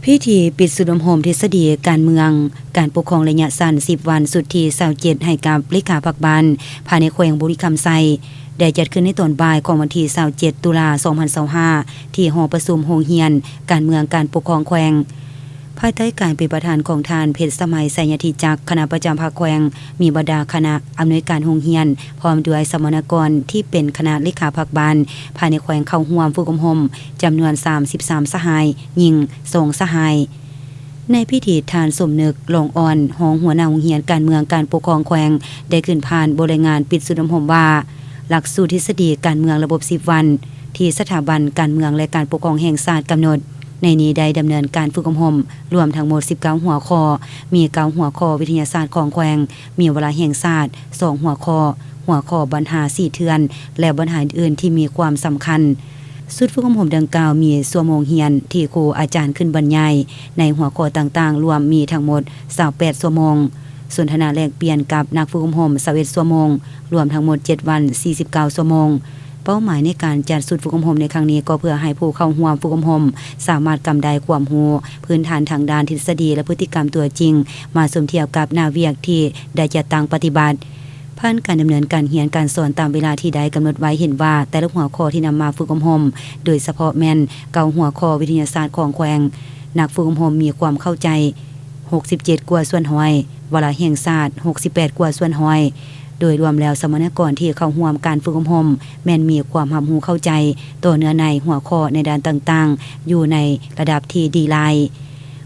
ພິທີປິດຊຸດອົບຮົມທິດສະດີການເມືອງ, ການປົກຄອງໄລຍະສັ້ນສິບວັນ ຊຸດທີຊາວເຈັດ ໃຫ້ກັບເລຂາພັກບ້ານ ພາຍໃນແຂວງບໍລິຄຳໄຊ ໄດ້ຈັດຂຶ້ນໃນຕອນບ່າຍຂອງວັນທີຊາວເຈັດ ຕຸລາ ສອງພັນຊາວຫ້າ ທີ່ຫໍປະຊຸມໂຮງຮຽນການເມືອງການປົກຄອງແຂວງ. ພາຍໃຕ້ການເປັນປະທານຂອງທ່ານ ເພັດສະໄໝ ໄຊຍະທິຈັກ ຄະນະປະຈຳພັກແຂວງ, ມີບັນດາຄະນະອຳນວຍການໂຮງຮຽນ ພ້ອມດ້ວຍສຳມະນາກອນທີ່ເປັນຄະນະເລຂາພັກບ້ານ ພາຍໃນແຂວງເຂົ້າຮ່ວມຝຶກອົບຮົມ ຈຳນວນສາມສິບສາມສະຫາຍ, ຍິງສອງສະຫາຍ. ໃນພິທີ ທ່ານ ສົມນຶກ ຫຼອງອ່ອນ ຮອງຫົວໜ້າໂຮງຮຽນການເມືອງການປົກຄອງແຂວງ ໄດ້ຂຶ້ນຜ່ານບົດລາຍງານປິດຊຸດອົບຮົມວ່າ ຫຼັກສູດທິດສະດີການເມືອງລະບົບສິບວັນ ທີ່ສະຖາບັນການເມືອງ ແລະ ການປົກຄອງແຫ່ງຊາດກຳນົດ. ໃນນີ້ໄດ້ດຳເນີນການຝຶກອົບຮົມລວມທັງໝົດສິບເກົ້າຫົວຂໍ້, ມີເກົ້າຫົວຂໍ້ວິທະຍາສາດຂອງແຂວງ, ມີວາລະແຫ່ງຊາດສອງຫົວຂໍ້, ຫົວຂໍ້ບັນຫາສີ່ເຖື່ອນ ແລະ ບັນຫາອື່ນໆທີ່ມີຄວາມສຳຄັນ. ຊຸດຝຶກອົບຮົມດັ່ງກ່າວມີຊົ່ວໂມງຮຽນທີ່ຄູອາຈານຂຶ້ນບັນຍາຍໃນຫົວຂໍ້ຕ່າງໆ ລວມມີທັງໝົດຊາວແປດຊົ່ວໂມງ, ສົນທະນາແລກປ່ຽນກັບນັກຝຶກອົບຮົມຊາວເອັດຊົ່ວໂມງ, ລວມທັງໝົດເຈັດວັນ ສີ່ສິບເກົ້າຊົ່ວໂມງ. ເປົ້າໝາຍໃນການຈັດຊຸດຝຶກອົບຮົມໃນຄັ້ງນີ້ ກໍເພື່ອໃຫ້ຜູ້ເຂົ້າຮ່ວມຝຶກອົບຮົມສາມາດກຳໄດ້ຄວາມຮູ້ພື້ນຖານທາງດ້ານທິດສະດີ ແລະ ພຶດຕິກຳຕົວຈິງ ມາສົມທຽບກັບໜ້າວຽກທີ່ໄດ້ຈັດຕັ້ງປະຕິບັດ. ຜ່ານການດຳເນີນການຮຽນການສອນຕາມເວລາທີ່ໄດ້ກຳນົດໄວ້ ເຫັນວ່າແຕ່ລະຫົວຂໍ້ທີ່ນຳມາຝຶກອົບຮົມ, ໂດຍສະເພາະແມ່ນເກົ້າຫົວຂໍ້ວິທະຍາສາດຂອງແຂວງ, ນັກຝຶກອົບຮົມມີຄວາມເຂົ້າໃຈຫົກສິບເຈັດກວ່າສ່ວນຮ້ອຍ, ວາລະແຫ່ງຊາດຫົກສິບແປດກວ່າສ່ວນຮ້ອຍ. ໂດຍລວມແລ້ວ, ສຳມະນາກອນທີ່ເຂົ້າຮ່ວມການຝຶກອົບຮົມ ແມ່ນມີຄວາມຮັບຮູ້ເຂົ້າໃຈຕໍ່ເນື້ອໃນຫົວຂໍ້ໃນດ້ານຕ່າງໆ ຢູ່ໃນລະດັບທີ່ດີຫຼາຍ.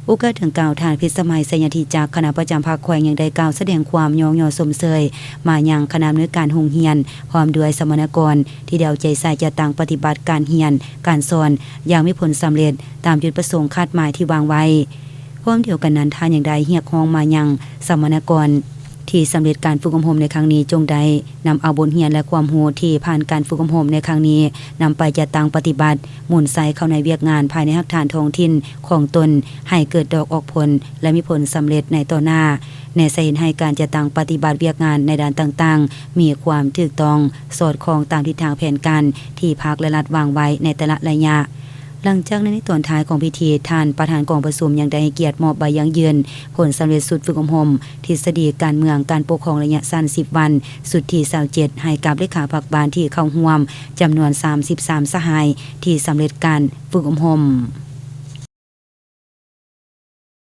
ໂອກາດດັ່ງກ່າວ, ທ່ານ ພິດສະໄໝ ໄຊຍະທິຈັກ ຄະນະປະຈຳພັກແຂວງ ຍັງໄດ້ກ່າວສະແດງຄວາມຍ້ອງຍໍຊົມເຊີຍມາຍັງຄະນະອຳນວຍການໂຮງຮຽນ ພ້ອມດ້ວຍສຳມະນາກອນທີ່ໄດ້ເອົາໃຈໃສ່ຈັດຕັ້ງປະຕິບັດການຮຽນການສອນຢ່າງມີຜົນສຳເລັດຕາມຈຸດປະສົງຄາດໝາຍທີ່ວາງໄວ້. ພ້ອມດຽວກັນນັ້ນ, ທ່ານຍັງໄດ້ຮຽກຮ້ອງມາຍັງສຳມະນາກອນ ທີ່ສຳເລັດການຝຶກອົບຮົມໃນຄັ້ງນີ້ ຈົ່ງໄດ້ນຳເອົາບົດຮຽນ ແລະ ຄວາມຮູ້ທີ່ຜ່ານການຝຶກອົບຮົມໃນຄັ້ງນີ້ ນຳໄປຈັດຕັ້ງປະຕິບັດ, ໝູນໃສ່ເຂົ້າໃນວຽກງານພາຍໃນຮາກຖານທ້ອງຖິ່ນຂອງຕົນ ໃຫ້ເກີດດອກອອກຜົນ ແລະ ມີຜົນສຳເລັດໃນຕໍ່ໜ້າ, ແນໃສ່ເຮັດໃຫ້ການຈັດຕັ້ງປະຕິບັດວຽກງານໃນດ້ານຕ່າງໆ ມີຄວາມຖືກຕ້ອງ, ສອດຄ່ອງຕາມທິດທາງແຜນການທີ່ພັກ ແລະ ລັດວາງໄວ້ໃນແຕ່ລະໄລຍະ. ຫຼັງຈາກນັ້ນ, ໃນຕອນທ້າຍຂອງພິທີ, ທ່ານປະທານກອງປະຊຸມຍັງໄດ້ໃຫ້ກຽດມອບໃບຢັ້ງຢືນຜົນສຳເລັດຊຸດຝຶກອົບຮົມທິດສະດີການເມືອງການປົກຄອງໄລຍະສັ້ນສິບວັນ ຊຸດທີຊາວເຈັດ ໃຫ້ກັບເລຂາພັກບ້ານທີ່ເຂົ້າຮ່ວມຈຳນວນສາມສິບສາມສະຫາຍ ທີ່ສຳເລັດການຝຶກອົບຮົມ.